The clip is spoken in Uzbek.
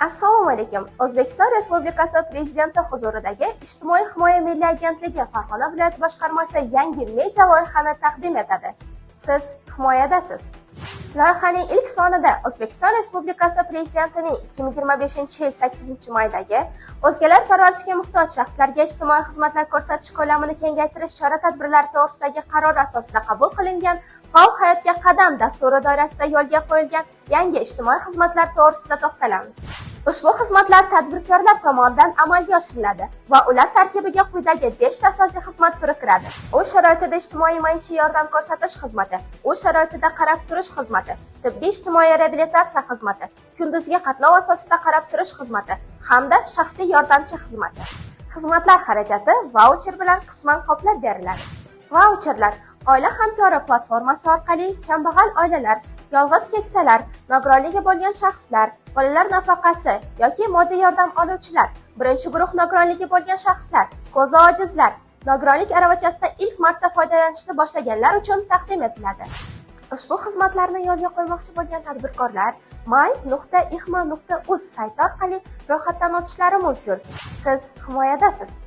Assalomu alaykum. O'zbekiston Respublikasi Prezidenti huzuridagi Ijtimoiy himoya milliy agentligi Farg'ona viloyati boshqarmasi yangi media loyihani taqdim etadi. Siz himoyadasiz. Loyihaning ilk sonida O'zbekiston Respublikasi Prezidentining 2025-yil 8-maydagi o'zgalar parvarishiga muhtoj shaxslarga ijtimoiy xizmatlar ko'rsatish ko'lamini kengaytirish chora-tadbirlari to'g'risidagi qarori asosida qabul qilingan Faol hayotga qadam dasturi doirasida yo'lga qo'yilgan yangi ijtimoiy xizmatlar to'g'risida to'xtalamiz. Ushbu xizmatlar tadbirkorlar tomonidan amalga oshiriladi va ular tarkibiga quyidagi 5 ta asosiy xizmat turi kiradi. Uy sharoitida ijtimoiy maishiy yordam ko'rsatish xizmati, uy sharoitida qarab turish xizmati, tibbiy ijtimoiy reabilitatsiya xizmati, kunduzgi qatnov asosida qarab turish xizmati hamda shaxsiy yordamchi xizmati. Xizmatlar xarajati vaucher bilan qisman qoplab beriladi. Vaucherlar Oila hamkori platformasi orqali kambag'al oilalar, yolg'iz keksalar, nogironligi bo'lgan shaxslar, bolalar nafaqasi yoki moddiy yordam oluvchilar, birinchi guruh nogironligi bo'lgan shaxslar, ko'zi ojizlar, nogironlik aravachasidan ilk marta foydalanishni boshlaganlar uchun taqdim etiladi. Ushbu xizmatlarni yo'lga qo'ymoqchi bo'lgan tadbirkorlar my.ihmo.uz sayti orqali ro'yxatdan o'tishlari mumkin. Siz himoyadasiz.